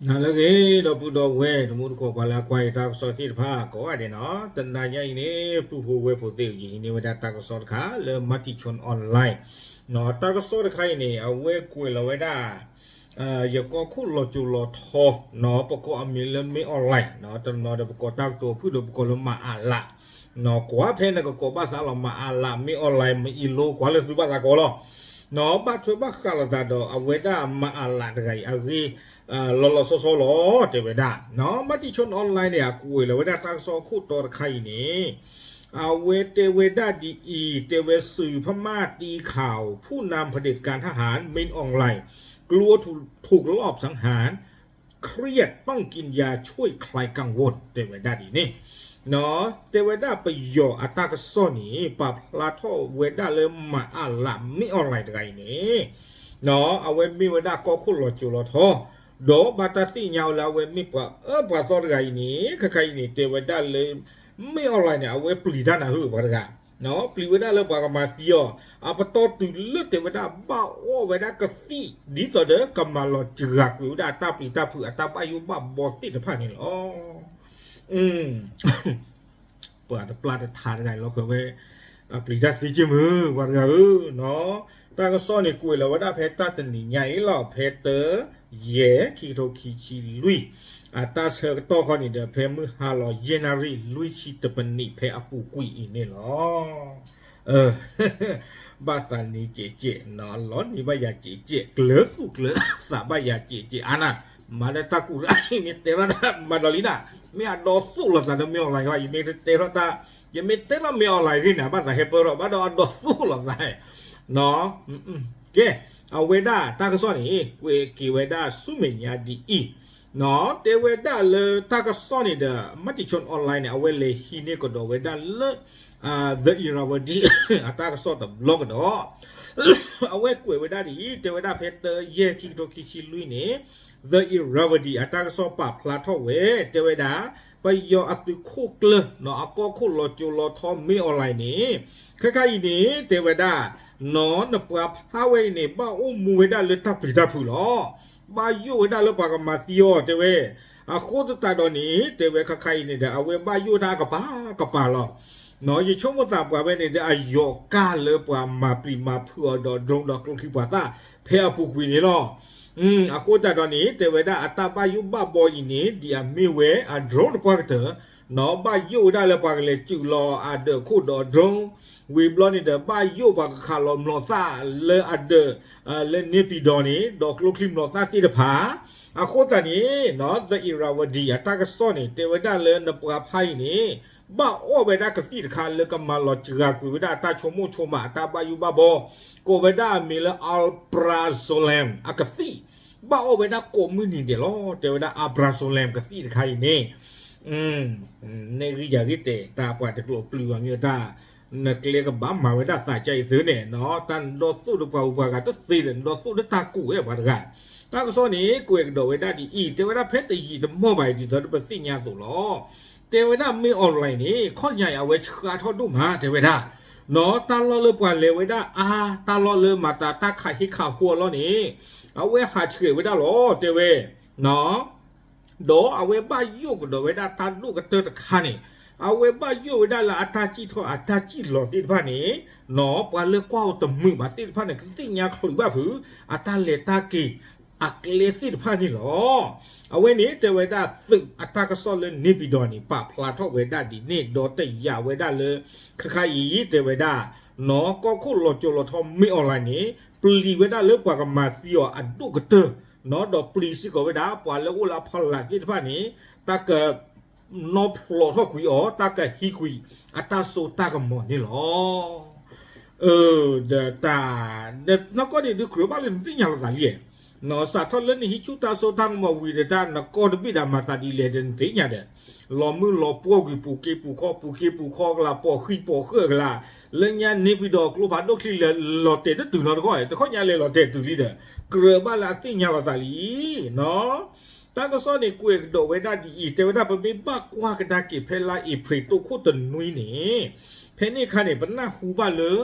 နၤလၢအဂ့ၤ ဒီပုၢ်ဒီဝဲၢ် တံၤသကိး ပှၤလၢအကွၢ်ယတၢ်ကစီၣ်သ့ၣ်တဖၣ်ကိးဂၤဒဲးန့ၣ်, တနၤညါအံၤန့ၣ် ပုၢ်ဖိဝဲၢ်ဖိသ့ၣ်ဧၢ, ယဟံးန့ၢ်ဝဲဒၣ်တၢ်ကစီၣ်တခါလၢ Matichon Online, တၢ်ကစီၣ်တခါအံၤန့ၣ် အဝဲကွဲးလီၤဝဲဒၣ် ယကီၢ်ခိၣ်လီၤစိၤလီၤထီ ပကိးအမံၤလၢ မင်းအောင်လှိုင်, တနီၤဒီးပကိးတၢ်ကတိၤဖုၣ်ဒီး ပကိးလၢမၤအးလး, ကွၢ်ဖဲနကကိးဘၣ်သးလီၤ မၤအးလး မင်းအောင်လှိုင် မအံၤလိ ကွၢ်လၢသုဘၣ်သးကိးလီၤ. ဘၣ်ထွဲဘၣ်ဃးလိာ်သးဒီးအဝဲဒၣ်မၤအးလးတဂၤအံၤအဂ့ၢ် လီၤလီၤဆီဆီလီၤ တဲဝဲဒၣ်. Matichon Online န့ၣ် အကွဲးလီၤဝဲဒၣ်တၢ်ကစီၣ်အခိၣ်တီတခါအံၤန့ၣ် အဝဲတဲဝဲဒၣ်ဒ်အံၤ, တဲဝဲ สื่อพม่าตีข่าวผู้นำเผด็จการทหาร มင်းအောင်လှိုင် กลัวถูกลอบสังหาร เครียดต้องกินยาช่วยคลายกังวล တဲဝဲဒၣ်ဒ်န့ၣ် တဲဝဲဒၣ်ပယီၤအတၢ်ကစီၣ်န့ၣ် ပာ်ဖျါထီၣ်ဝဲဒၣ်လၢမၤအးလး မင်းအောင်လှိုင် တဂၤအံၤန့ၣ် အဝဲမ့ၢ်ဝဲဒၣ်ကီၢ်ခိၣ်လီၤစိၤလီၤထီ, ဒီးဘၣ်တၢ်သ့ၣ်ညါဝဲလၢအဝဲမ့ၢ်ပှၤအၢပှၤသီတဂၤအံၤန့ၣ် ခဲခါအံၤန့ၣ် တဲဝဲဒၣ်လၢ မင်းအောင်လှိုင် န့ၣ် အဝဲပျံၤတၢ်နၢ်ဟူပှၤတဂၤ, ပျံၤဝဲဒၣ်လၢပှၤကမၤသံအီၤ, အပတီၢ်တုၤလၢတဲဝဲဒၣ်ဘၣ်အီၣ်ဝဲဒၣ်ကသံၣ် ဒ်သိးဒီးကမၤလီၤစှၤကွံာ်ဝဲဒၣ်အတၢ်ပျံၤတၢ်ဖုးအတၢ်ဘၣ်ယိၣ်ဘၣ်ဘီသ့ၣ်တဖၣ်န့ၣ်လီၤ. ပှၤတပျၢ်တထါတဂၤအံၤလီၤ ကွဲးဝဲ အပျံၤတၢ်သ့က့ၢ်မုၢ် ပှၤတဂၤဧၢ, တၢ်ကစီၣ်န့ၣ် ကွဲးလီၤဝဲဒၣ်ဖဲတၢ်တနံၤညါအံၤလီၤ ဖဲတၢ ယဲၢ် ခံကထိခံဆံလွံၢ်, အတၢ်ဆၢကတီၢ်ခီန့ၣ်ဒီး ဖဲမုၢ်ဟါလီၤ ယဲၢ်နၣ်ရံၣ် လွံၢ်ဆံတပနံး ဖဲအပူၤကွံာ်အံၤန့ၣ်လီၤ. ဘၣ်သးနံၤကဲးကဲး, လီၤနံၤဘၣ်ယၤကဲးကဲး, ကျၢၤသူၣ်ကျၢၤသးဘၣ်ယၤကဲးကဲး, အါနၤ, မၤလၢတၢ်ကူၣ်ရၢ ယမ့ၢ်တဲထီၣ်တၢ်မၤဒီးလံနၤ, မ့ၢ်အဒီသူၣ်လိာ်သးဒီး မင်းအောင်လှိုင် ယမ့ၢ်တဲထီၣ်တၢ်, ယမ့ၢ်တဲထီၣ် မင်းအောင်လှိုင် အဂ့ၢ်န့ၣ် ဘၣ်သးဟဲပၢၢ်ထီၣ် ဘၣ်ဒီးအဒီသူၣ်လိာ်သး, ကဲ, အဝဲဒၣ်တၢ်ကစီၣ်န့ၣ် ကွဲးက့ၤဝဲဒၣ်ဆူမဲာ်ညါဒ်အံၤ, တဲဝဲဒၣ်လၢတၢ်ကစီၣ်န့ၣ်ဒီး Matichon Online န့ၣ် အဝဲလဲၤဟံးန့ၢ်ကဒီးဝဲဒၣ်လၢ The Irrawaddy အတၢ်ကစီၣ်တဘျီကဒီး, အဝဲကွဲးဝဲဒၣ်ဒ်အံၤ, တဲဝဲဒၣ်ဖဲတၢ ယဲၢ် ခံကထိခံဆံလွံၢ်န့ၣ် The Irrawaddy အတၢ်ကစီၣ်ပာ်ဖျါထီၣ်ဝဲ, တဲဝဲဒၣ် ပယီၤအသုးခိၣ်ကျၢၢ် အကီၢ်ခိၣ်လီၤစိၤလီၤထီ မင်းအောင်လှိုင် န့ၣ်, ခဲခါအံၤန့ၣ် တဲဝဲဒၣ် နပှၤဖးဝဲအံၤန့ၣ် ဘၣ်အိၣ်မူဝဲဒၣ်လၢတၢ်ပျံၤတၢ်ဖုးလီၤ. ဘၣ်ယိၣ်ဝဲဒၣ်လၢပှၤကမၤသံအီၤ တဲဝဲ, အဃိသတးဒီးန့ၣ် တဲဝဲခဲခါအံၤန့ၣ်ဒီး အဝဲဘၣ်ယိၣ်တၢ်ကပၤကပၤလီၤ. ယဆိကမိၣ်သးပှၤဝဲန့ၣ်ဒီး အယီၤကၢ်လၢပှၤမၤပျံၤမၤဖုးအီၤဒီး drone ဒီးကျိချံမျိာ်သၣ် ဖဲအပူၤကွံာ်န့ၣ်လီၤ. အဃိသတးဒီးန့ၣ် တဲဝဲဒၣ်အတၢ်ဘၣ်ယိၣ်ဘၣ်ဘီအံၤန့ၣ် ဒ်အမ့ၢ်ဝဲအ drone တပှၢ်ကတၢၢ်, ဘၣ်ယိၣ်ဝဲဒၣ်လၢပှၤကလဲၤစုးလီၤအဒၢးခိၣ်ဒီး drone, ဝံၤဘျီန့ၣ်ဒီး ဘၣ်ယိၣ်ပှၤကခးလီၤမျိာ်သၣ်လၢအဒၢး လၢန့ၣ်ပံၤဒီးန့ၣ် ဒီးကျိချံမျိာ်သၣ်သ့ၣ်တဖၣ်, အဃိသတးန့ၣ် The Irrawaddy အတၢ်ကစီၣ်န့ၣ် တဲဝဲဒၣ်လၢနပှၤဖးအံၤန့ၣ် ဘၣ်အီၣ်ဝဲဒၣ်ကသံၣ်တခါလၢကမၤလီၤစှၤကွံာ်ဝဲဒၣ်အတၢ်ဆိကမိၣ်ဆိကမး အတၢ်ဘၣ်ယိၣ်ဘၣ်ဘီ, ကိးဝဲဒၣ်အမံၤလၢ alprazolam အကသံၣ်, ဘၣ်အီၣ်ဝဲဒၣ်ကိးမုၢ်နံၤဒဲးလီၤ. တဲဝဲဒၣ် alprazolam ကသံၣ်တခါအံၤန့ၣ် နဲၣ်ဂံၢ်ယၤဂံၢ်တဲာ် တၢ်ပှၤတကျိၤပျုၤဘၣ်မ့ၢ်တၢ်, နကျဲကဘၣ်မၤဝဲဒၣ်သးကါအံၤသုန့ၣ်, တၢ်နဒီသူၣ်ဒီးပှၤဂုၤပှၤဂၤတသ့ဒီး နဒီသူၣ်လၢတၢ်ကူၣ်ဝဲပှၤတဂၤ, တၢ်ကစီၣ်န့ၣ် ကွဲးကဒီးဝဲဒၣ်ဒ်အံၤ, တဲဝဲဒၣ်ဖဲတယံာ်တမီၢ်ဘၣ်အံၤ ဒ်သိးဒီးပသ့ၣ်ညါအသိးလီၤ. တဲဝဲဒၣ် မင်းအောင်လှိုင် န့ၣ် ခီၣ်ညါအံၤ အဝဲဆှးထီၣ်ဒိၣ်မး တဲဝဲဒၣ်, တၢ်လီၢ်လၢပှၤလဲၤဝဲဒၣ်အါ, တၢ်လီၢ်လၢမၤသးတၢ်ခးဟ့ၣ်ခးဟိအလီၢ်န့ၣ် အဝဲဟးဆှဲးဝဲဒၣ်လီၤ တဲဝဲ ဒီးအဝဲဘၣ်ယိၣ်ကဒီးဝဲဒၣ်တၢ်ဒိၣ်ကတၢၢ်တခါန့ၣ်, အဝဲဘၣ်ယိၣ်ဝဲဒၣ်လၢအတၢ်စံၣ်ထီၣ်အတၢ်စံၣ်လီၤသ့ၣ်တဖၣ်န့ၣ်, ပှၤလၢကွၢ်အီၤတမုာ်ဘၣ်သ့ၣ်တဖၣ်န့ၣ် ကသ့ၣ်ညါချုးဘၣ်ဖုး အတၢ်လဲၤတၢ်က့ၤအကျဲသ့ၣ်တဖၣ်န့ၣ်လီၤ. အဝဲန့ၣ်တဲဝဲဒၣ်သုးအတၢ်ကစီၣ်လၢန့ၣ်ပံၤဒီးန့ၣ် ပာ်ဖျါထီၣ်ဝဲဒၣ်ဒ်န့ၣ် ဒီးတယာ်ဝဲဒၣ်လၢ ခဲခါအံၤ တဲဝဲဒၣ် ကီၢ်ခိၣ်လီၤစိၤလီၤထီ မင်းအောင်လှိုင် န့ၣ် ပျံၤဝဲဒၣ်လၢပှၤကမၤသံအီၤအဒိၣ်ကတၢၢ်, ဒီးပျံၤစ့ၢ်ကီးဝဲဒၣ် ပှၤလၢအိၣ်လၢအဖီလာ်သ့ၣ်တဖၣ်န့ၣ် တၢ်ကနီၢ်ဖျိးထီၣ်ကွံာ်အီၤ, တၢ်ကဟံးကွံာ်အတၢ်စိတၢ်ကမီၤန့ၣ်လီၤ. ဒီးတၢ် နီၢ်ကီၢ်န့ၣ်ဒုးကြၢးဘၣ်လၢနသ့ၣ်ညါလိာ်သးလံ, စးထီၣ်လၢနဟံးဆူၣ်တၢ်စိတၢ်ကမီၤဝံၤဒီး တၢ်နကီၢ်တဘ့ၣ်ဒၣ်မၤသးဒ်လဲၣ်ဒီးနသ့ၣ်ညါဒီး လီၤမုၢ်လီၤပှီၢ်ကွံာ် ပူၤက့ပူၤခီ ပူၤက့ပူၤခီကလာ် ပိာ်ဃံပိာ်ဃၢၣ်ကလာ်, လၢညါန့ၣ်ပံၤဒီးကျိဖးဒိၣ်ချံလဲၤ လီၤတဲာ်တတုၤနီတခီ, တခီညါလဲၤလီၤတဲာ်တုၤလံဒီး ကြၢးဘၣ်လၢအသ့ၣ်ညါလိာ်သးလံ. တၢ်ကစီၣ်န့ၣ်ကွဲးကဒီးဝဲဒၣ်ဒ်အံၤ, တဲဝဲဒၣ် ပမ့ၢ်ဘၣ်ကွၢ်ကဒါက့ၤ ဖဲလါအ့ဖြ့ၣ်တိခိၣ်တနွံန့ၣ်, ဖဲန့ၣ်အခါန့ၣ် ပနၢ်ဟူဘၣ်လၢ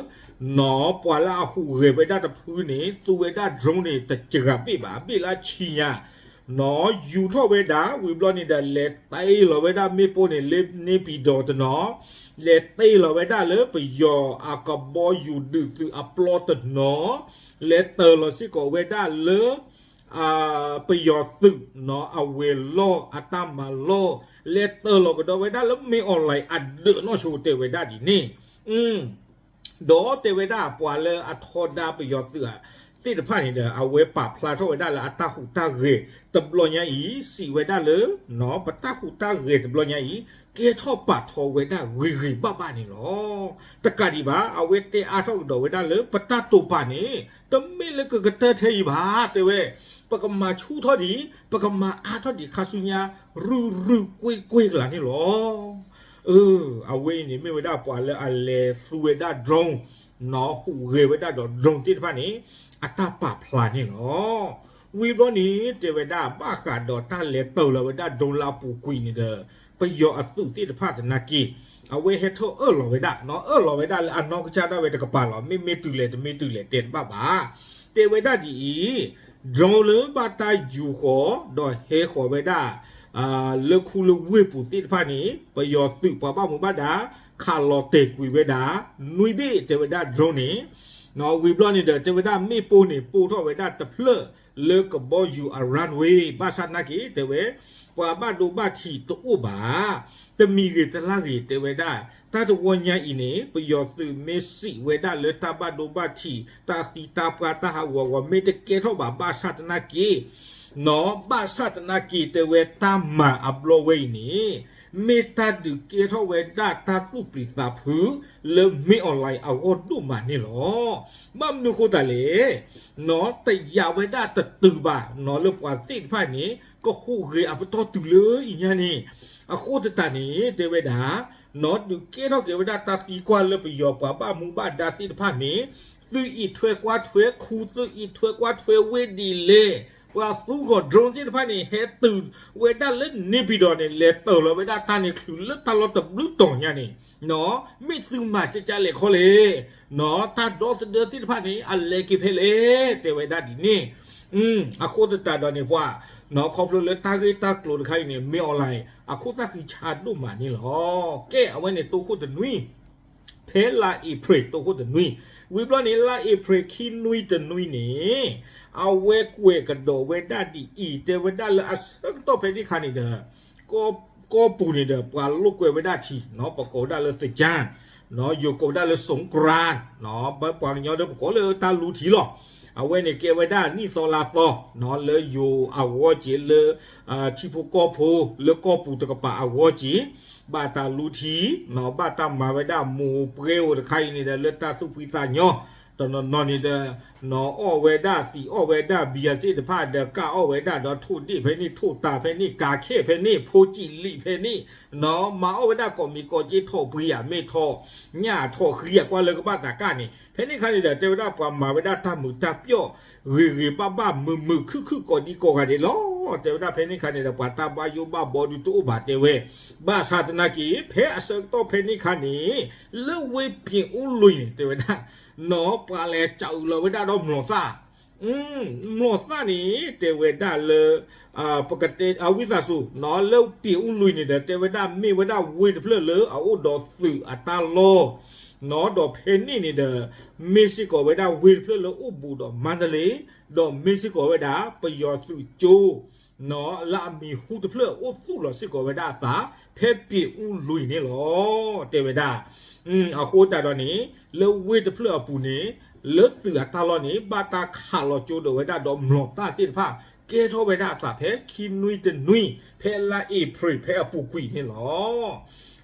နီၢ် ပှၤလၢအဟူးဂဲၤဝဲဒၣ်တဖုန့ၣ် သူဝဲဒၣ် drone န့ၣ် တစှၤဘ့ၣ်ဘၣ်, အဘ့ၣ်လၢအဆံညါ, ယူၤထီၣ်ဝဲဒၣ် ဝံၤဘျီန့ၣ်ဒီး လဲၤတ့ၢ်လီၤဝဲဒၣ်မ့ၣ်ပိၢ်န့ၣ်လၢ နေပြည်တော် တနီၤ, လဲၤတ့ၢ်လီၤဝဲဒၣ်လၢပယီၤအကဘီယူၤဒုးသုးအပျီတနီၤ, လဲၤတ့ၢ်လီၤစ့ၢ်ကီးဝဲဒၣ်လၢ ပယီၤသုးနီၤ အဝဲၤလီၢ်အတၢ်မၤလီၢ်, လဲၤတ့ၢ်လီၤကဒီးဝဲဒၣ်လၢ မင်းအောင်လှိုင် အဒၢးနီၢ်ဆိ တဲဝဲဒၣ်ဒ်န့ၣ် ဒီးတဲဝဲဒၣ်ပှၤလၢအထီဒါပယီၤသုးသ့ၣ်တဖၣ်န့ၣ်ဒီး အဝဲပာ်ဖျါထီၣ်ဝဲဒၣ်လၢအတၢ်ဟူးတၢ်ဂဲၤတဘျီညါအံၤ, စံးဝဲဒၣ်လၢ ပတၢ်ဟူးတၢ်ဂဲၤတဘျီညါအံၤ ကဲထီၣ်ပာ်ထီၣ်ဝဲဒၣ်ဂ့ၤဂ့ၤဘၣ်ဘၣ်န့ၣ်လီၤ. တကးဒံးဘၣ် အဝဲတဲအါထီၣ်ကဒီးဝဲဒၣ်လၢ ပတၢ်တိာ်ပာ်န့ၣ် တမ့ၢ်လၢကကတၢၢ်ထဲအံၤဘၣ် တဲဝဲ, ပကမၤဆူၣ်ထီၣ်ဒံး ပကမၤအါထီၣ်ဒံးခါဆူညါ ရုၢ်ရုၢ်ကွ့ၢ်ကွ့ၢ်ကလာ်န့ၣ်လီၤ. အဝဲအံၤန့ၣ်မ့ၢ်ဝဲဒၣ်ပှၤလၢအလဲၤသူဝဲဒၣ် drone နီၤ ဟူးဂဲၤဝဲဒၣ်ဒီး drone သ့ၣ်တဖၣ်န့ၣ် အတၢ်ပာ်ဖျါန့ၣ်လီၤ. ဝံၤဘျီန့ၣ် တဲဝဲဒၣ်ဘၣ်ဃးဒီးတၢ်လဲၤတ့ၢ်လီၤဝဲဒၣ် drone လၢအပူၤကွံာ်န့ၣ်ဒီး ပယီၤအသုးသ့ၣ်တဖၣ်သနာ်က့ အဝဲဟဲထီၣ်အၢၣ်လီၤဝဲဒၣ်နီၤ အၢၣ်လီၤဝဲဒၣ်လၢအနီၢ်ကစၢ်ဒၣ်ဝဲတကပၤလီၤ. မ့မ့ၢ်တုၤလဲၣ်တမ့ၢ်တုၤလဲၣ်တဲတဘၣ်ဘၣ်. တဲဝဲဒၣ်ဒ်အံၤ drone လၢဘၣ်တၢ်ယူၤဃီၤ ဒီးဟဲဃီၤဝဲဒၣ် လၢခူလၢဝ့ၢ်ပူၤသ့ၣ်တဖၣ်န့ၣ် ပယီၤသုးပှၤဘၣ်မူဘၣ်ဒါ ခးလီၤတဲာ်ကွံာ်ဝဲဒၣ် နွံဘ့ၣ် တဲဝဲဒၣ် drone န့ၣ် ဝံၤဘျီန့ၣ်ဒီး တဲဝဲဒၣ်မ့ၣ်ပိၢ်န့ၣ် ပိၢ်ထီၣ်ဝဲဒၣ်တဖျၢၣ်လၢကဘီယူၤအ runway ဘၣ်ဆၣ်သနာ်က့ တဲဝဲ ပှၤဘၣ်ဒိဘၣ်ထံးတအိၣ်ဘၣ်. တမံၤဂ့ၤတလါဂ့ၤ တဲဝဲဒၣ် တၢ်တဝီညါအံၤန့ၣ် ပယီၤသုးမ့ၢ်စံးဝဲဒၣ်လၢတၢ်ဘၣ်ဒိဘၣ်ထံး တၢ်သံတၢ်ပှၢ်တၢ်ဟးဂူာ်ဟးဂီၤ မ့ၢ်တကဲထီၣ်ဘၣ် ဘၣ်ဆၣ်သနာ်က့ နီၤ ဘၣ်ဆၣ်သနာ်က့ တဲဝဲတၢ်မၤအဘျီဝဲအံၤန့ၣ် မ့ၢ်တၢ်ဒုးကဲထီၣ်ဝဲဒၣ်တၢ်သူၣ်ပျံၤသးဖုး လၢမင်းအောင်လှိုင်အဂီၢ်ဒိၣ်မးန့ၣ်လီၤ. ဘၣ်မနုၤဃိသတးလဲၣ် နီၤ တယာ်ဝဲဒၣ်တတုၤဘၣ် နီၤ လၢပှၤသ့ၣ်တဖၣ်န့ၣ် ကဟူးဂဲၤအပတီၢ်တုၤလၢအံၤညါန့ၣ် အဃိသတးန့ၣ် တဲဝဲဒၣ် နီၤ ဒုးကဲထီၣ်က့ၤဝဲဒၣ်တၢ်သံကွၢ်လၢပယီၤပှၤဘၣ်မူဘၣ်ဒါသ့ၣ်တဖၣ်န့ၣ် သုးအံးထွဲကွၢ်ထွဲခူ သုးအံးထွဲကွၢ်ထွဲဝ့ၢ်ဒ်လဲၣ်, ပှၤသူဂီၤ drone သ့ၣ်တဖၣ်န့ၣ် ဟဲတုၤဝဲဒၣ်လၢ နေပြည်တော် န့ၣ် လဲၤတ့ၢ်လီၤဝဲဒၣ်တၢ်န့ၣ်ချုးလၢတၢ်လီၢ်တဘျုးတီၤညါန့ၣ် မ့ၢ်သုမၤကကလဲာ်ခီလဲၣ်, နီၤ တၢ်ဒီသဒၢသ့ၣ်တဖၣ်န့ၣ် အလဲၤက့ၤဖဲလဲၣ် တဲဝဲဒၣ်ဒ်န့ၣ် အဃိသတးဒီးန့ၣ်ပှၤ နီၤ ခီဖျိလၢတၢ်ဂ့ၢ်တၢ်ကျိၤတခါအံၤန့ၣ် မင်းအောင်လှိုင် အခိၣ်သၣ်ဃံဆါဒိၣ်မးန့ၣ်လီၤ. ကဲ အဝဲန့ၣ်တိခိၣ်တနွံ ဖဲလါအ့ဖြ့ၣ်တိခိၣ်တနွံ, ဝံၤဘျီန့ၣ် လါအ့ဖြ့ၣ်ခံနွံတနွံန့ၣ် အဝဲကွဲးကဒီးဝဲဒၣ်ဒ်အံၤ တဲဝဲဒၣ်လၢအဆၢကတီၢ်ဖဲန့ၣ်ခါန့ၣ်ဒီး ကီၢ်ပူၤန့ၣ်ဒီး ပှၤလိာ်ကွဲဝဲဒၣ်ထံ နီၤ ပကိးဝဲဒၣ်လၢ သင်္ကြန် နီၤ ယိၤကိးဝဲဒၣ်လၢ สงกรานต์ နီၤ ပှၤကညီဒီးပကိးလၢတၢ်လူထံလီၤ. အဝဲန့ၣ်ကဲဝဲဒၣ်နံၣ်သီလါသီ နီၤ လၢယိၤအဂီၢ်က့ၤ လၢထံဖိကီၢ်ဖိ လၢကီၢ်ပူၤတကပၤအဂီၢ်က့ၤ ဘၣ်တၢ်လူထံ နီၤ ဘၣ်တၢ်မၤဝဲဒၣ်မိၢ်ပှဲၤအိၣ်တခါအံၤန့ၣ်ဒီး လၢတၢ်သူၣ်ဖှံသးညီ တနီၤနီၤန့ၣ်ဒီး နီၤ အီၣ်ဝဲဒၣ်သံး အီၣ်ဝဲဒၣ်ဘံယၤသ့ၣ်တဖၣ်ဒီး ကၢ်အီၣ်ဝဲဒၣ်ဒီး ထိၣ်ဒ့ၣ်ဖဲန့ၣ် ထိၣ်တၤဖဲန့ၣ် ကၤခဲၣ်ဖဲန့ၣ် ဖိစံးလံာ်ဖဲန့ၣ် နီၤ မၤအီၣ်ဝဲဒၣ်ကိးမံၤကိးက့ ထိၣ်ပှံၤယၤ မ့ၢ်ထိၣ်ညၣ်ထိၣ်ဃံယၤ ကွၢ်လၢကဘၣ်သးကၢ်န့ၣ် ဖဲန့ၣ်ခါန့ၣ်ဒီး တဲဝဲဒၣ်ပှၤမၤဝဲဒၣ်တၢ်မုာ်တၢ်ပျီၣ် ဂ့ၤဂ့ၤဘၣ်ဘၣ် မုာ်မုာ်ခုၣ်ခုၣ်ကိးဒံကိးဂၤဒဲးလီၤ. တဲဝဲဒၣ်ဖဲန့ၣ်ခါန့ၣ်ဒီး ပှၤတၢ်ဘၣ်ယိၣ်ဘၣ်ဘီဒုးတအိၣ်ဘၣ်တဲဝဲ ဘၣ်ဆၣ်သနာ်က့ ဖဲအဆၢကတီၢ်ဖဲန့ၣ်ခါန့ၣ် လၢဝ့ၢ်ပြင်ဦးလွင်န့ၣ် တဲဝဲဒၣ် နီၤ ပှၤလဲၤစးအုးလီၤဝဲဒၣ်ဒီးမျိာ်သၣ် မျိာ်သၣ်န့ၣ် တဲဝဲဒၣ်လၢ ပကတဲ အဝံသးစူၤ နီၤ လၢပြင်ဦးလွင်န့ၣ်ဒီး တဲဝဲဒၣ်မ့ၢ်ဝဲဒၣ်ဝ့ၢ်တဖျၢၣ်လၢအအိၣ်ဒီးသုးအတၢ်လီၢ် နီၤ ဒီးဖဲန့ၣ်န့ၣ်ဒီး မ့ၢ်စ့ၢ်ကီးဝဲဒၣ်ဝ့ၢ်တဖျၢၣ်လၢအိၣ်ဘူးဒီးမါတလ့ ဒီးမ့ၢ်စ့ၢ်ကီးဝဲဒၣ် ပယီၤသုးကၠိ နီၤ လၢအမံၤဟူတဖျၢၣ်အိၣ်သူၣ်လီၤစ့ၢ်ကီးဝဲဒၣ်အသး ဖဲပြင်ဦးလွင်န့ၣ်လီၤ. တဲဝဲဒၣ် အဃိသတးဒီးန့ၣ် လၢဝ့ၢ်တဖျၢၣ်အပူၤန့ၣ် လၢသုးအတၢ်လီၢ်န့ၣ် ဘၣ်တၢ်ခးလီၤကၠိဒီးဝဲဒၣ်ဒီးမျိာ်သၣ်သ့ၣ်တဖၣ် ကဲထီၣ်ဝဲဒၣ်အသးဖဲခံနွံတနွံ ဖဲလါအ့ဖြ့ၣ်ဖဲအပူၤကွံာ်န့ၣ်လီၤ.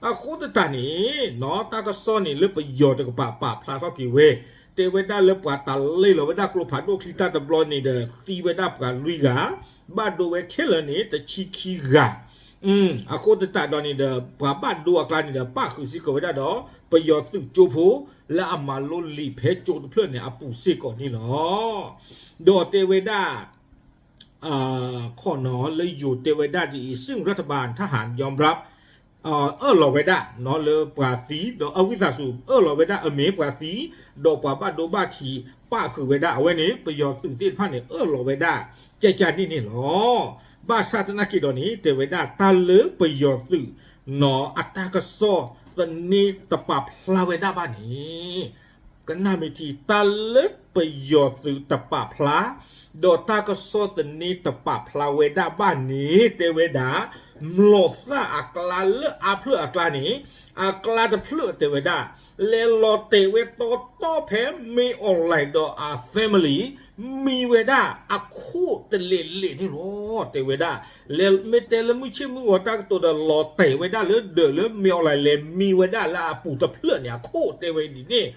အဃိသတးန့ၣ် နီၤ တၢ်ကစီၣ်န့ၣ်လၢပယီၤတကပၤပာ်ဖျါထီၣ်က့ၤဝဲ တဲဝဲဒၣ်လၢပှၤတၢ်လ့ၢ်လီၤဝဲဒၣ်ကျိဖးဒိၣ်ချံတၢ်တဘျီန့ၣ်ဒီး သံဝဲဒၣ်ပှၤလွံၢ်ဂၤ ဘၣ်ဒိဝဲခဲလၢာ်န့ၣ် တဆံခံဂၤ အဃိသတးဒီးန့ၣ်ဒီး ပှၤဘၣ်ဒိအကျါန့ၣ်ဒီး ပၣ်ဃုာ်စ့ၢ်ကီးဝဲဒၣ်ဒီး ပယီၤသုးကၠိဖိ လၢအမၤလိလံာ်ဖဲကၠိတဖျၢၣ်န့ၣ်အပူၤစ့ၢ်ကီးန့ၣ်လီၤ. ဒီးတဲဝဲဒၣ် ခီနီၤ လၢယိၤတဲဝဲဒၣ်ဒ်အံၤ ซึ่งรัฐบาลทหารยอมรับ အၢၣ်လီၤဝဲဒၣ်နီၤ လၢပှၤသံ ဒီးအဝံသးစူၤ အၢၣ်လီၤဝဲဒၣ်အမ့ၢ်ပှၤသံ ဒီးပှၤဘၣ်ဒိဘၣ်ထံး ပၣ်ဃုာ်ဝဲဒၣ် အဝဲန့ၣ် ပယီၤသုးသ့ၣ်တဖၣ်န့ၣ် အၢၣ်လီၤဝဲဒၣ် ကၠၢ်ကၠၢ်န့ၣ်န့ၣ်လီၤ. ဘၣ်ဆၣ်သနာ်က့ဒီးန့ၣ် တဲဝဲဒၣ်တၢ်လၢပယီၤသုး နီၢ် အတၢ်ကစီၣ်သန့တပာ်ဖျါဝဲဒၣ်ဘၣ်န့ၣ် ကနၣ်မ့ၢ်ထံ တၢ်လၢပယီၤသုးတပာ်ဖျါ ဒီးတၢ်ကစီၣ်သန့တပာ်ဖျါဝဲဒၣ်ဘၣ်န့ၣ် တဲဝဲဒၣ် မျိာ်သၣ်အကျါလၢအါဖျၢၣ်အကျါန့ၣ် အကျါတဖျၢၣ်တဲဝဲဒၣ် လဲၤလီၤတဲာ်ဝဲတီတီဖဲ မင်းအောင်လှိုင် ဒီးအ family မံဝဲဒၣ်အခိၣ်တလဲၤလဲၤန့ၣ်လီၤ. တဲဝဲဒၣ် မ့ၢ်တဲလၢမုၢ်ဆ့ၣ်မုၢ်ဂီၤတၢ်ကတိၤဒီး လီၤတဲာ်ဝဲဒၣ်လၢဒၢးလၢ မင်းအောင်လှိုင် လဲၤမံဝဲဒၣ်လၢအပူၤတဖျၢၣ်န့ၣ် အခိၣ်တဲဝဲဒ်န့ၣ်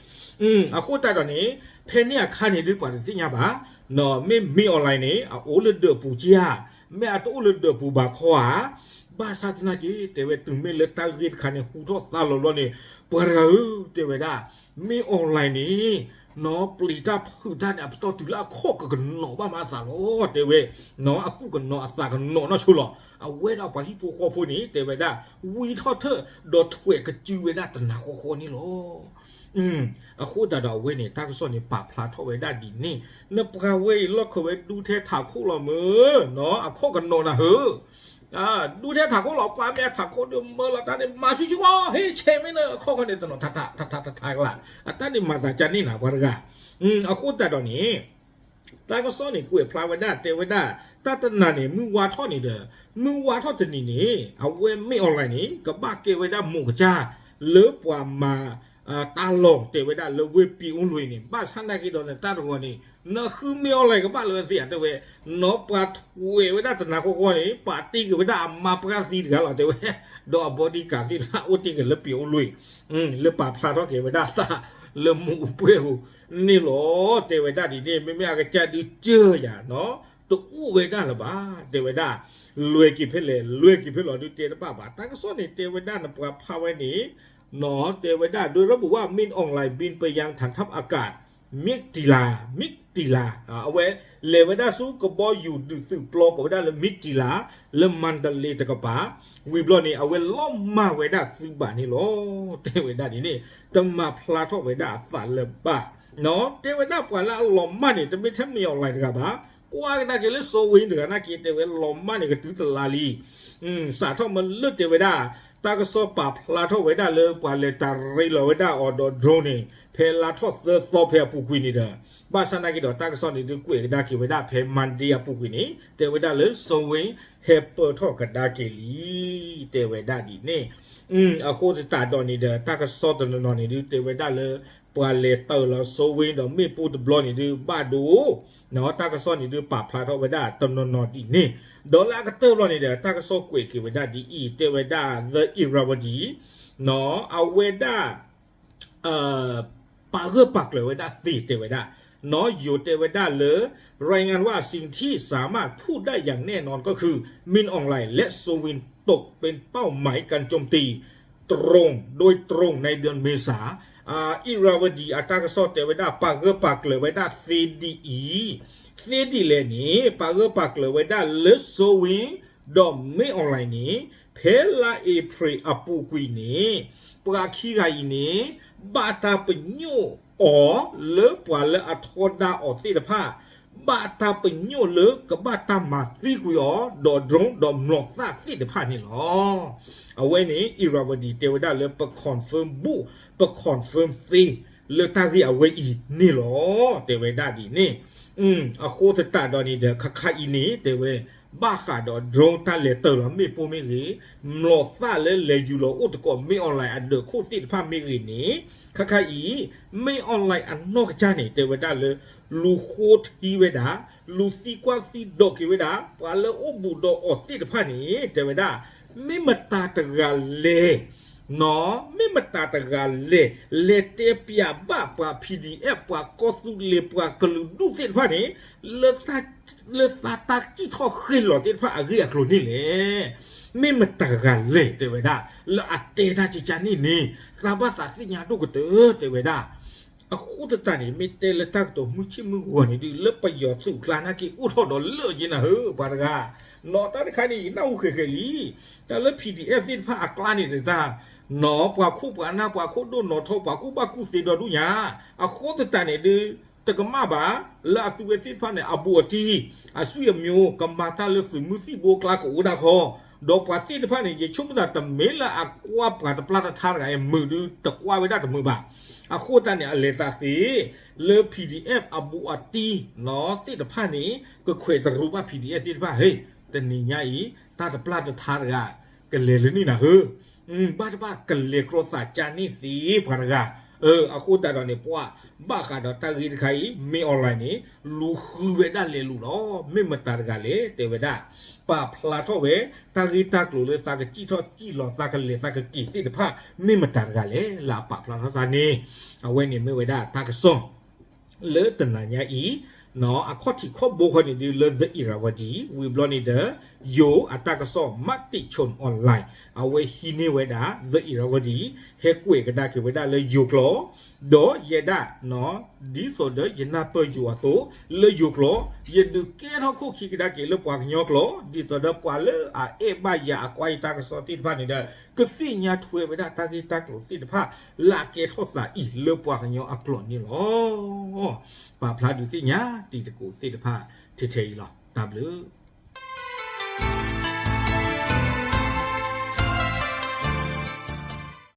အဃိသတးဒီးန့ၣ် ဖဲန့ၣ်အခါန့ၣ်ဒုးပှၤတသ့ၣ်ညါဘၣ်, မ့ၢ် မင်းအောင်လှိုင် န့ၣ် အအိၣ်လၢဒၢးပူၤက့ဧါ, မ့ၢ်အတအိၣ်လၢဒၢးပူၤဘၣ်ခီဧါ, ဘၣ်ဆၣ်သနာ်က့ တဲဝဲတုၤမ့ၢ်လၢတၢ်ဂ့ၢ်တခါန့ၣ် ဟူထီၣ်သါလီၤဘျီန့ၣ် ပှၤတဂၤဧၢ တဲဝဲဒၣ် မင်းအောင်လှိုင် န့ၣ် နီၢ် ပျံၤတၢ်ဖုးတၢ်န့ၣ် အပတီၢ်တုၤလၢအခီၣ်ကကနီၤဘၣ်မးအသးလီၤ တဲဝဲ, နီၢ် အသူၣ်ကနီၤအသးကနီၤနီၢ်ဆိလီၤ. အဝဲဒၣ်ပှၤဟံၣ်ဖိဃီဖိန့ၣ် တဲဝဲဒၣ် ဝံထီၣ်ထၢၣ်ဒီးထွဲးကစုဝဲဒၣ်တနၤဃီဃီန့ၣ်လီၤ. အဃိသတးဒီးအဝဲန့ၣ် တၢ်ကစီၣ်န့ၣ် ပာ်ဖျါထီၣ်ဝဲဒၣ်ဒ်န့ၣ်, နပှၤဝဲအံၤလီၢ်ခၢၣ်ဝဲဒူထဲထးခိၣ်လီၤမၢ်, နီၢ် အခီၣ်ကနီၤနၤဧၢ ဒူထဲထးခိၣ်လီၤ ပှၤမ့ၢ်အထးခိၣ်ဒီးမၢလီၤတၢ်န့ၣ် မၤဆူၣ်ဆူၣ်အီၤ ဟ့ၣ်ဆဲးမ့ၢ်နအခီၣ်ခီန့ၣ် တနီၤထးထးထးထးထးကလာ်, အတၢ်န့ၣ်မၤသးကန့ၢ်နၤပှၤတဂၤ, အဃိသတးဒီးန့ၣ် တၢ်ကစီၣ်န့ၣ်ကွဲးဖျါဝဲဒၣ်တဲဝဲဒၣ် တၢ်တနၤန့ၣ် မုၢ်ဝါထီၣ်န့ၣ်ဒီး မုၢ်ဝါထီၣ်တနံၤန့ၣ် အဝဲမ့ၢ် online န့ၣ် ကဘၣ်ကဲဝဲဒၣ်မိၢ်ကစၢ် လၢပှၤမၤ တၢ်လီၢ်တဲဝဲဒၣ်လၢဝ့ၢ်ပံအိလွံၢ်န့ၣ် ဘၣ်ဆၣ်နာ်က့ဒီးနတၢ်တဂီၤန့ၣ် နဃုမ့ၢ် online ကဘၣ်လၢဝဲသ့ဧါတဲဝဲ, နီၢ် ပှၤထွဲးဝဲဒၣ်တနၤဃီဃီန့ၣ် ပာ်တ့ၢ်က့ၤဝဲဒၣ်အမါပှၢ်သံတဂၤလီၤတဲဝဲ, ဒီးအ bodyguard သ့ၣ်တဖၣ်အိၣ်တ့ၢ်က့ၤလၢပံအိလွံၢ် လၢပာ်ဖျါထီၣ်က့ၤဝဲဒၣ်သးလၢမိၢ်ပှဲၢ်ဧိၤန့ၣ်လီၤ. တဲဝဲဒၣ်ဒ်န့ၣ် မ့မ့ၢ်အကစၢ်ဒုးစၢၢ်ယၤနီၢ် တအိၣ်ဝဲဒၣ်လၢၤဘၣ် တဲဝဲဒၣ် လွဲက့ၤဖဲလဲၣ် လွဲက့ၤဖဲလဲၣ်ဒုးတဲတဘၣ်ဘၣ်. တၢ်ကစီၣ်န့ၣ်တဲဝဲဒၣ်နပှၤဖးဝဲန့ၣ် နီၢ် တဲဝဲဒၣ် โดยระบุว่า มินอองไลน์ บินไปยังฐานทัพอากาศ มิตรจิลา มิตรจิลา အဝဲလဲၤဝဲဒၣ်ဆူကဘီယူၤဒုးသုးပျီကိးဝဲဒၣ်လၢ မိတ္ထီလာ လၢမန္တလေးတကပၤ ဝံၤဘျီန့ၣ် အဝဲလီၤမၢ်ဝဲဒၣ်သုးဘၣ်န့ၣ်လီၤ. တဲဝဲဒၣ်ဒ်န့ၣ် တမၤဖျါထီၣ်ဝဲဒၣ်အသးလၢၤဘၣ်. နီၢ် တဲဝဲဒၣ်ပှၤလၢအလီၤမၢ်န့ၣ် တမ့ၢ်ထဲ မင်းအောင်လှိုင် တဂၤဘၣ်. ကွၢ်ကဒါက့ၤလၢ စိုးဝင်း တဂၤနာ်က့ တဲဝဲလီၤမၢ်န့ၣ်ကတုၤတလါလံ. စးထီၣ်မ့ၢ်လၢတဲဝဲဒၣ် တၢ်ကစီၣ်ပာ်ဖျါထီၣ်ဝဲဒၣ်လၢပှၤလဲၤတၢ်ရ့လီၤဝဲဒၣ်အီၤဒီး drone န့ၣ် ဖဲလါထီၣ်သၢသီဖဲအပူၤကွံာ်န့ၣ်ဒီး ဘၣ်ဆၣ်နာ်က့ဒီးတၢ်ကစီၣ်န့ၣ်ဒုးကွဲးကဒါက့ၤဝဲဒၣ်ဖဲ Monday အပူၤကွံာ်န့ၣ် တဲဝဲဒၣ်လၢ စိုးဝင်း ဟဲပၢၢ်ထီၣ်ကဒါက့ၤလံ တဲဝဲဒၣ်ဒ်န့ၣ်. အဃိသတးဒီးန့ၣ်ဒီး တၢ်ကစီၣ်တနီၤနီၤန့ၣ်ဒုးတဲဝဲဒၣ်လၢ ပှၤလဲၤတၢ်လီၤ စိုးဝင်း ဒီးမ့ၣ်ပိၢ်တဘျီန့ၣ်ဒုးဘၣ်ဒိ တၢ်ကစီၣ်န့ၣ်ဒုးပာ်ဖျါထီၣ်ဝဲဒၣ်တနီၤနီၤဒ်န့ၣ်. ဒီးလၢအကတၢၢ်ဘျီန့ၣ်ဒီး တၢ်ကစီၣ်ကွဲးက့ၤဝဲဒၣ်ဒ်အံၤ တဲဝဲဒၣ် The Irrawaddy နီၢ် အဝဲဒၣ် ပာ်ဂၢၢ်ပာ်ကျၢၤဝဲဒၣ်သ့တဲဝဲဒၣ် နီၢ် ယိၤတဲဝဲဒၣ်လၢ รายงานว่าสิ่งที่สามารถพูดได้อย่างแน่นอนก็คือ มินอองไลน์ และ စိုးဝင်း ตกเป็นเป้าหมายการโจมตี ตรง โดยตรง ในเดือนเมษา Irrawaddy အတၢ်ကစီၣ်တဲဝဲဒၣ် ပာ်ဂၢၢ်ပာ်ကျၢၤဝဲဒၣ်သ့ဒ်အံၤ, သ့ဒ်လဲၣ်န့ၣ် ပာ်ဂၢၢ်ပာ်ကျၢၤဝဲဒၣ်လၢ စိုးဝင်း ဒီး မင်းအောင်လှိုင် န့ၣ် ဖဲလါအ့ဖြ့ၣ်အပူၤကွံာ်န့ၣ် ပှၤခံဂၤအံၤန့ၣ် ဘၣ်တၢ်ပညိၣ်အီၤ လၢပှၤလၢအထီဒါအီၤသ့ၣ်တဖၣ် ဘၣ်တၢ်ပညိၣ်လၢကဘၣ်တၢ်မၤသံကွံာ်အီၤ ဒီး drone ဒီးမျိာ်သၣ်သ့ၣ်တဖၣ်န့ၣ်လီၤ. အဝဲန့ၣ် Irrawaddy တဲဝဲဒၣ်လၢပ confirm ဘူး ပ confirm သ့ လၢတၢ်ဂ့ၢ်အဝဲအံၤန့ၣ်လီၤ. တဲဝဲဒၣ်ဒ်န့ၣ် အဃိသတးဒီးန့ၣ်ဒီး ခါခါအံၤန့ၣ် တဲဝဲ ဘၣ်ဃးဒီး drone တၢ်လဲၤတၢ်လီၤမ့ၣ်ပိၢ်မ့ၢ်ဂ့ၤ, မျိာ်သၣ်လၢလဲၤယူၤလီၤအိၣ်သကိး မင်းအောင်လှိုင် အဒၢးခိၣ်သ့ၣ်တဖၣ်မ့ၢ်ဂ့ၤန့ၣ် ခါခါအံၤ မင်းအောင်လှိုင် အနီၢ်ကစၢ်န့ၣ် တဲဝဲဒၣ်လၢ လူၤဃိထံဝဲဒၣ်, လူၤသံကွၢ်သံဒိးက့ၤဝဲဒၣ် ပှၤလၢအိၣ်ဘူးဒီးအီၤသ့ၣ်တဖၣ်န့ၣ် တဲဝဲဒၣ် မ့ၢ်မတၤတဂၤလဲၣ် နီၢ် မ့ၢ်မတၤတဂၤလဲၣ် လဲၤတဲပျးဘၣ်ပှၤ PDF ပှၤကီၢ်သူလ့ၤ ပှၤကလုာ်ဒူၣ်သ့ၣ်တဖၣ်န့ၣ် လၢသးတၢ်စံၣ်ထီၣ်ဃ့ၢ်လီၤသ့ၣ်တဖၣ်အဂ့ၢ်အကျိၤန့ၣ်လဲၣ်. မ့ၢ်မတၤတဂၤလဲၣ် တဲဝဲဒၣ် လၢအတဲတၢ်ကကန့ၣ်န့ၣ် သးဘၣ်သးသ့ၣ်ညါဒိၣ်ကတၢၢ် တဲဝဲဒၣ်. အဃိသတးန့ၣ် မ့ၢ်တဲလၢတၢ်ကတိၤမုၢ်ဆ့ၣ်မုၢ်ဂီၤန့ၣ်ဒုး လၢပယီၤသုးအကျါနာ်က့အိၣ်ထီၣ်ဒီးလၢာ်က့နၤဧၢ ပှၤတဂၤ, နီၢ် တၢ်တခါန့ၣ် ယနၢ်ဟူဃဲၤဃဲၤလံ, တၢ်လၢ PDF သ့ၣ်တဖၣ်အကျါန့ၣ်တတၢ်, နီၢ် ပှၤခိၣ်ပှၤနၢ် ပှၤခိၣ်ဒိၣ်နီၢ်ထီ ပှၤကူၣ်ဘၣ်ကူၣ်သ့ဒီဒူၣ်ညါ, အဃိသတးန့ၣ်ဒုး တကမၣ်ဘၣ်, လၢအသုဝဲသ့ၣ်တဖၣ်န့ၣ် အဘူးအတံၢ်, အဆွေအမျိုး ကမၤတၢ်လၢသုးမုၢ်သံၣ်ဘိအကျါကအိၣ်ဒၣ်ခီ, ဒီးပှၤသ့ၣ်တဖၣ်န့ၣ် ယဆိကမိၣ်သးတမ့ၢ်လၢအကွၢ်ပှၤတပျၢ်တထါတဂၤအံၤ မုာ်ဒုတကွၢ်ဝဲဒၣ်တမုာ်ဘၣ်. အဃိသတးန့ၣ် အလဲၤသးသ့ လၢ PDF အဘူးအတံၢ် သ့ၣ်တဖၣ်န့ၣ် ကခွဲးတရူးဘၣ် PDF သ့ၣ်တဖၣ် ဟ့, တနံၤညါအံၤ တၢ်တပျၢ်တထါတဂၤ ကလဲၤလၢန့ၣ်နၤဧၢ, ဘၣ်တဘၣ်ကလဲၤကြီသးကါန့ၣ်သ့ပှၤတဂၤ. အဃိသတးဒီးန့ၣ် ပှၤဘၣ်ဃးဒီးတၢ်ဂ့ၢ်တခါအံၤ မ့ၢ် online န့ၣ် လူၤဃုဝဲဒၣ်လဲၤလူၤလီၤ. မ့ၢ်မတၤတဂၤလဲၣ် တဲဝဲဒၣ် ပာ်ဖျါထီၣ်ဝဲ တၢ်ဂ့ၢ်တၢ်ကျိၤလၢသးကစံၣ်ထီၣ်စံၣ်လီၤ သးကလဲၤသးကက့ၤသ့ၣ်တဖၣ် မ့ၢ်မတၤတဂၤလဲၣ် လၢအပာ်ဖျါထီၣ်သးန့ၣ်, အဝဲန့ၣ်မ့ၢ်ဝဲဒၣ်တၢ်ကစီၣ် လၢတနၤညါအံၤ, အခီၣ်ထံးခီၣ်ဘိခီန့ၣ်ဒုးလၢ The Irrawaddy ဝံၤဘျီန့ၣ်ဒီး ယိၤအတၢ်ကစီၣ် Matichon Online အဝဲဟံးန့ၢ်ဝဲဒၣ် The Irrawaddy ဟဲကွဲးကဒါက့ၤဝဲဒၣ်လၢယိၤကျိာ်, ဒီးယဲဒၣ် ဒ်သိးဒီးယနၢ်ပၢၢ်ယိၤအသိး လၢယိၤကျိာ် ယဒုးကဲထီၣ်ခိၣ်ခံကဒါက့ၤလၢပှၤကညီကျိာ် ဒ်သိးဒီးပှၤလၢအအဲၣ်ဘၣ်ယၤအကွၢ်ယတၢ်ကစီၣ်သ့ၣ်တဖၣ်န့ၣ်ဒီး ကသ့ၣ်ညါထွဲဝဲဒၣ်တၢ်ဂ့ၢ်တၢ်ကျိၤသ့ၣ်တဖၣ် လၢအကဲထီၣ်သးအံၤလၢပှၤကညီအကျိာ်န့ၣ်လီၤ. ပာ်ဖျါဒုးသ့ၣ်ညါတံၤသကိးသ့ၣ်တဖၣ်ထဲထဲအံၤလီၤ. တၢ်ဘျုး